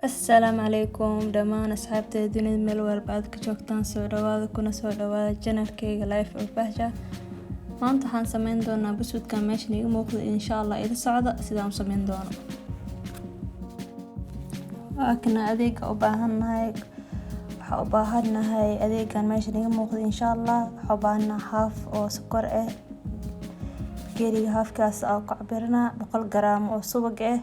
Assalaamu calaykum dhammaan asxaabta dunida meel walba aad ka joogtaan, soo dhawaada kuna soo dhawaada channelkayga Life of Bahja. Maanta waxaan sameyn doonaa buskudka meeshan iiga muuqda. Insha Allah ila socda sidaan u sameyn doono. Waa kana adeega u baahannahay. Waxaa u baahannahay adeegan meeshan iiga muuqda. Insha Allah waxaa u baahannahay half oo sokor ah, geeriga halfkaas aa ku cabirnaa, 100 garaam oo subag ah,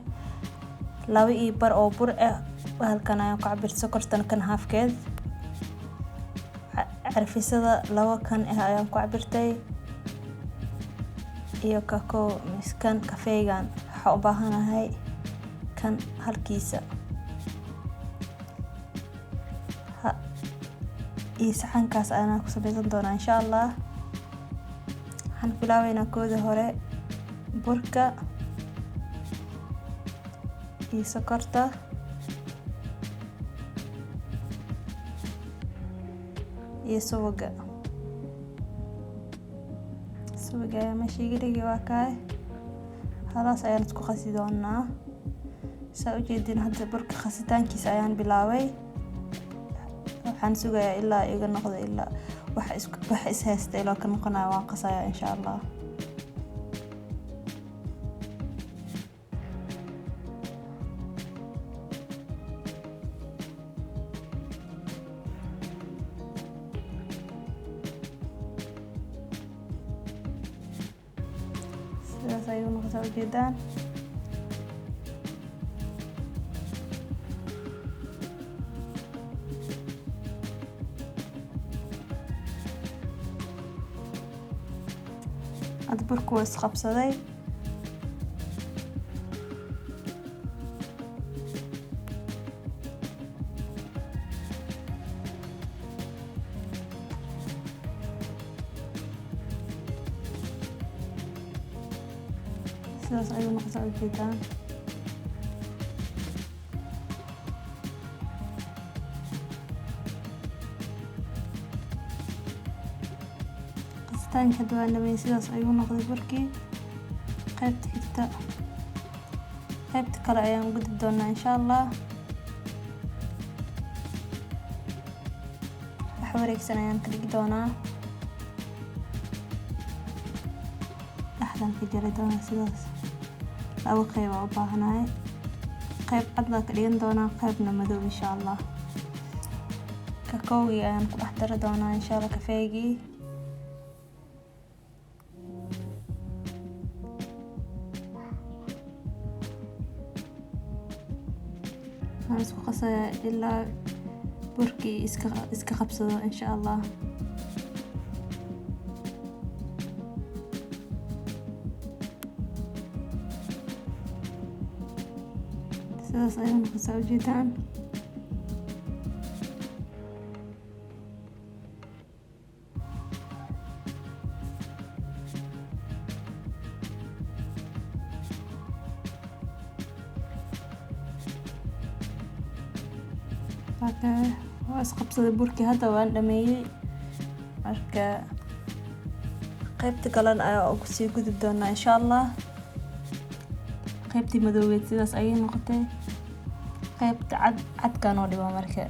2.5 oo bur ah. Halkan ayaan ku cabir sokortan kan halfkeed, carfisada labo kan ah ayaan ku cabirtay, iyo kakao miskan kafeegan waxaa u baahanahay kan halkiisa iyo saxankaas ayaan ku sameysan doonaa, insha Allah. Waxaan bilaabeynaa koodii hore burka iyo sokorta iyo subaga. Subaga ayaa meesha iga dhigi, waa kaay. Halaas ayaan isku qasi doonaa. Saa ujeedin, hadda burka qasitaankiisa ayaan bilaabay. Waxaan sugayaa ilaa iga noqdo, ilaa wax isku wax is haysta ilaa ka noqonayo waan qasayaa, insha Allah. Sidaas ayuu noqotaa, ujeedaan. Hadda burku waa isqabsaday. Sidaas ayuu noqotaa, ujeedaan. Qasitaanka hadda waan dhameeyay, sidaas ayuu noqday burkii. Qaybta xigta, qaybta kale ayaan gudbi doonaa, insha Allah. Wax wareegsan ayaan ka dhigi doonaa, dhexdaan ka jari doonaa. Sidaas laba qayb aa u baahanahay. Qayb cad baan ka dhigan doonaa, qaybna madow, insha Allah. Kakaowgii ayaan ku dhex dari doonaa, insha Allah, kafeegii. Waan isku qasayaa ilaa burkii iska qabsado, insha Allah. Sidaas ayuu noqotaa, ujeedaan. Waa isqabsaday burkii, hadda waan dhameeyay. Marka qaybta kalena ayaa ugu sii gudbi doonaa, insha Allah. Qaybtii madoobeed sidaas ayay noqotay. Qaybta cad, cadkaan oo dhiba marka.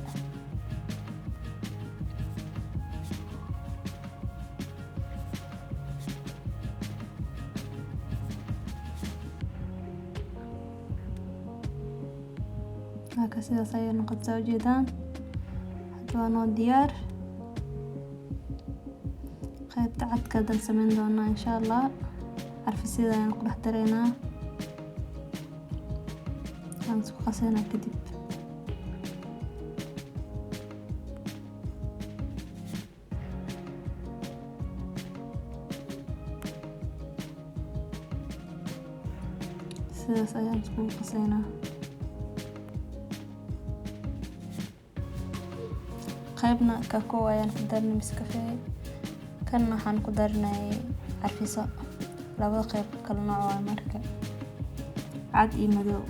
Marka sidaas ayay noqotay, ujeedaan. Hadda waa noo diyaar. Qaybta cadka haddaan sameyn doonaa, insha Allah. Carfisida ayaan ku dhex dareynaa, waan isku qaseynaa kadib. Sidaas ayaan iskugu qaseynaa. Qaybna kakao ayaan ku darnay mise kafee, kan waxaan ku darnay carfiso. Labada qayb kala nooc waa marka, cad iyo madow.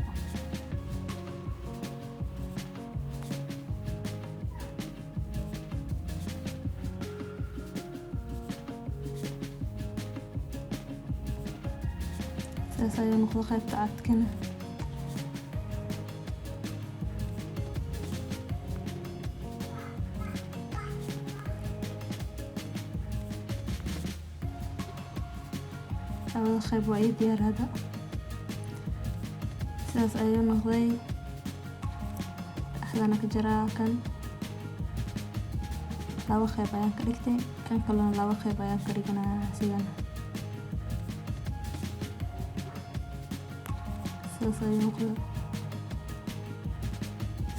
Sidaas ayuu noqday qaybta cadkana. Labada qayb waa ii diyaar hadda. Sidaas ayuu noqday. Dhexdana ka jaraa. Kan laba qayb ayaan ka dhigtay, kan kalena laba qayb ayaan ka dhiganayaa. Sidan sidaas ayuu noqday.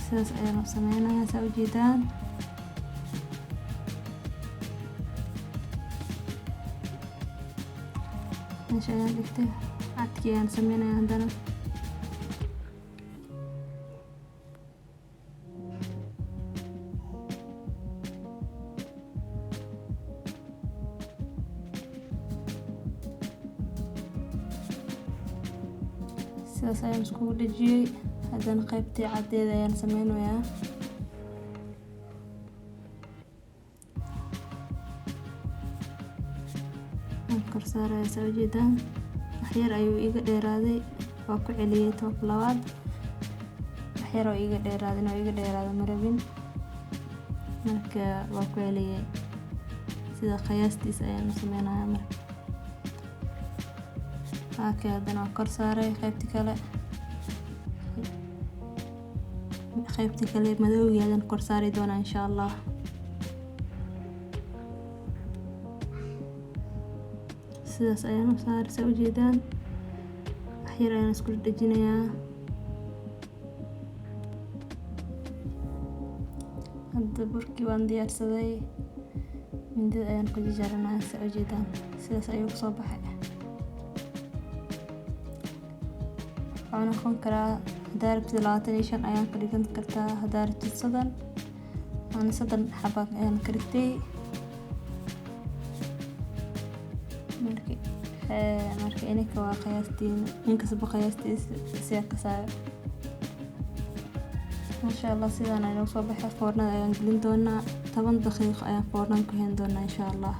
Sidaas ayaan u sameynayaa, saa ujeedaan. Meesha ayaan dhigtay, cadkii ayaan sameynaya haddana. Sidaas ayaan iskugu dhejiyey. Haddana qaybtii caddeeda ayaan sameynayaa. Waan kor saaraya, saa ujeedaan. Wax yar ayuu iga dheeraaday, waa ku celiyey toob labaad. Wax yar oo iga dheeraaday, inuu iga dheeraado ma rabin, marka waa ku celiyey. Sida qiyaastiis ayaan u sameynayaa marka. Waakee, haddana waa kor saaray qaybtii kale. Qaybtii kale madowgii haddana kor saari doonaa, insha Allah. Sidaas ayaan u saaray, saa ujeedaan. Wax yar ayaan isku dhejinayaa. Hadda burkii waan diyaarsaday, mindida ayaan ku jarjaranayaa, saa ujeedaan. Sidaas ayuu kusoo baxay. Wuxuu noqon karaa, hadaa rabtid 25 ayaan ka dhigan kartaa, hadaa rabtid 30. Ana 30 xaba ayaan ka dhigtay. Marka ininka waa qiyaastiin, ninkastaba qiyaastiisa siyaa kasaayo. Maasha Allah, sidaan ayuu soo baxay. Foornada ayaan gelin doonaa, 10 daqiiqo ayaan foornada ku hayn doonaa, insha Allah.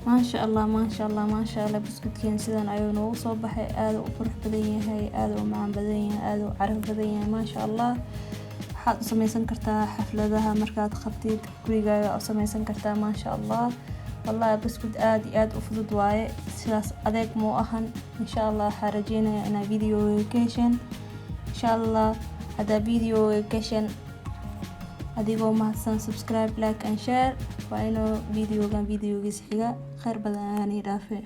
Maasha Allah, maasha Allah, maasha Allah. Buskudkeen sidaan ayuu noogu soo baxay. Aad u qurux badan yahay, aad u macaan badan yahay, aad u caraf badan yahay, maasha Allah. Waxaad u sameysan kartaa xafladaha markaad qabtid, gurigaaga u sameysan kartaa, maasha Allah. Wallahi buskud aad iyo aad u fudud waaye, sidaas adeeg muu ahan. Insha Allah, waxaa rajeynayaa inaad videoga ka hesheen. Insha Allah, haddaa videoga ka hesheen, adigoo mahadsan, subscribe, like and share. Waa inuu videogan videogiisa xiga. Kheyr badan ayaan ii dhaafay.